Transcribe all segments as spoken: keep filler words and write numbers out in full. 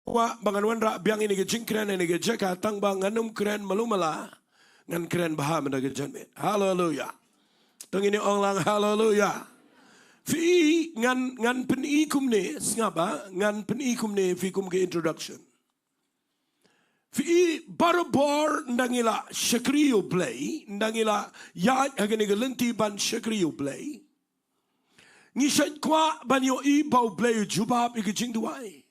kwah ba ngan wanrah biang ïa kane ka jingkren, ïa kane ka jaka, tang ba ngan ym kren malu mala, ngan kren bha mynta ka janmiet. Haleluia. To ngin ong lang haleluia. Phi, ngan, ngan pyni kumne, sngap ba, ngan pyni kumne phi kum ka introduction. Phi, barabor ynda ngi la shakri ïa U Blei, ynda ngi la ïaid ha kane ka lynti ban shakri ïa U Blei, ngi shait kwah ban ïohi ba U Blei u jubab ïa ka jingduwai.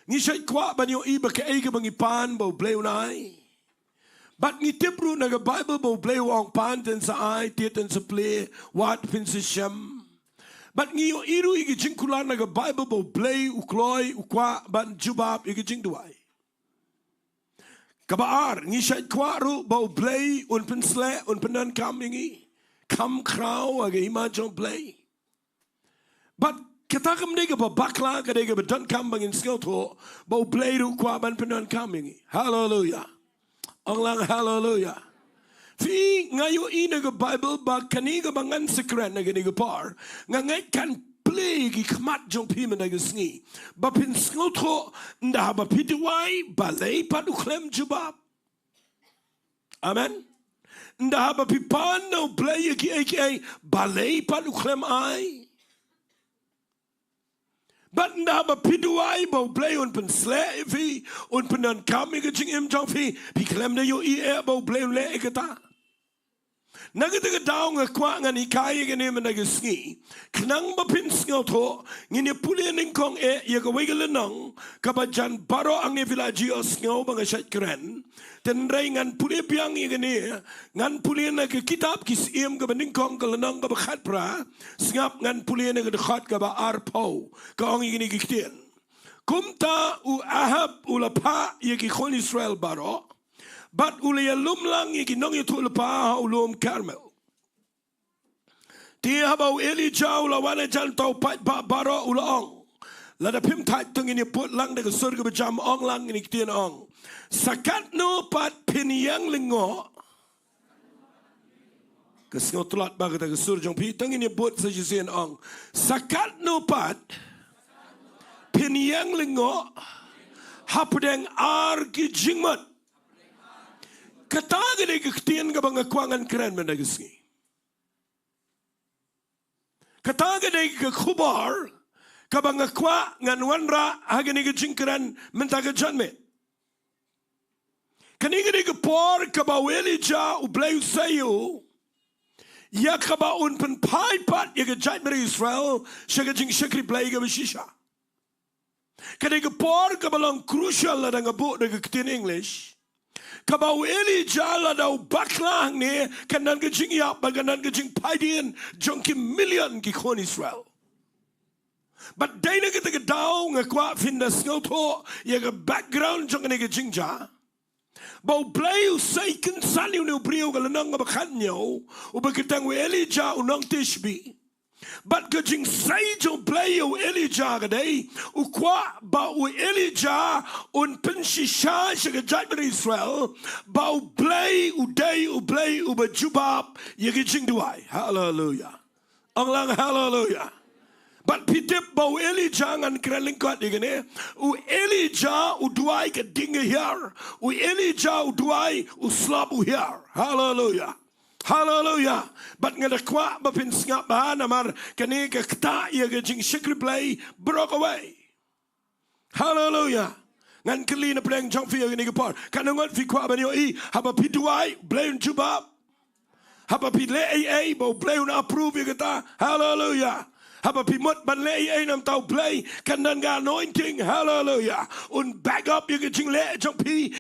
Ngi shait kwah ban ïohi ba kaei kaba ngi pan ba U Blei un ai. Bad ngi tip ruh na ka Baibl ba U Blei u ong pan, te yn sa ai, tied, te yn sa plie, wad, phin sa shem. Bad ngi ïohi ruh ïa ka jingkular na ka Baibl ba U Blei u kloi, u kwah ban jubab ïa ka jingduwai. Kaba ar, ngi shait kwah ruh ba U Blei un pynsleh, un pyndonkam ïa ngi. Kham khraw ha ka hima jong U Blei. Bad kata kam dei kaba bakla, ka dei kaba donkam ba ngin sngewthuh ba U Blei ruh u kwah ban pyndonkam ïa ngi. Haleluia. Ong lang haleluia. Phi, nga ïohi na ka Baibl ba kane kaba ngan sa kren ha kane ka por, nga ngeit kan plie ïa ki khmat jong phi mynta ka sngi, ba phin sngewthuh, ynda haba phi duwai, balei pat u khlem jubab. Amen. Ynda haba phi pan na U Blei ïa kiei kiei, balei pat u khlem ai. Bad ynda haba phi duwai ba U Blei un pynsleh ïa phi, un pyndonkam ïa ka jingim jong phi, phi khlem da ïohi eh ba U Blei un leh ïa kata. Na kata ka daw nga kwah ngan hikai ïa kane mynta ka sngi, khnang ba phin sngewthuh, ngin ïa pule nyngkong eh ïa kawei ka lynnong kaba jan baroh hangne phi la ju ïohsngew ba nga shait kren. Hynrei ngan pule biang ïa kane, ngan pule na ka kitab Ki Syiem kaba nyngkong, ka lynnong kaba khatphra, sngap, ngan pule na ka dkhot kaba arphew, ka ong ïa kine ki ktien. Kumta u Ahab u la phah ïa ki khun Israel baroh, bad u la ïalum lang ïa ki nongïathuhlypa ha u lum Karmel. Te haba u Elijah u la wan hajan uta u paidbah baroh, u la ong, lada phim thait to ngin ïa bud lang da ka sur kaba jam, ong lang kine ki ktien, ong, sa katno pat phin ïeng lyngngoh. Ka sngew tlot ba kata ka sur jong phi, to ngin ïa bud sa shisien, ong, sa katno pat phin ïeng lyngngoh hapdeng ar ki jingmut. Kata ka dei ka ktien kaba nga kwah ngan kren mynta ka sngi. Kata ka dei ka khubor kaba nga kwah ngan wanrah ha kane ka jingkren mynta ka janmiet. Kane ka dei ka por kaba u Elijah U Blei u sei ïa u, ïa kaba un pynphai pat ïa ka jaitbynriew Israel sha ka jingshakri Blei kaba shisha. Ka dei ka por kaba long crucial lada nga buh da ka ktien English, kaba u Elijah lada u bakla hangne, kan don ka jingïap bad kan don ka jingphaidien jong ki million ki khun Israel. Bad dei na kata ka daw nga kwah phin da sngewthuh ïa ka background jong kane ka jingjia, ba U Blei u sei kynsan ïa une u briew, ka lynnong kaba khathynñiew, uba kyrteng u Elijah u nong Tishbi. Bad ka jingsei jong U Blei ïa u Elijah ka dei, u kwah ba u Elijah un pynshisha sha ka jaitbynriew Israel ba U Blei u dei U Blei uba jubab ïa ki jingduwai. Haleluia. Ong lang haleluia. Bad phi tip ba u Elijah, ngan kren lyngkot ïa kane, u Elijah u duwai ka ding ka hiar. U Elijah u duwai u slap u hiar. Haleluia. Haleluia. Bad nga da kwah ba phin sngap bha namar kane ka ktah ïa ka jingshakri Blei baroh kawei. Haleluia. Ngan kylli na pdeng jong phi ïa kane ka por, katno ngut phi kwah ban ïohi haba phi duwai Blei un jubab? Haba phi leh ei ei ba U Blei un approve ïa kata? Haleluia. Haba phi mut ban leh ei ei na bynta U Blei, kan don ka anointing, haleluia, un back up ïa ka jingleh jong phi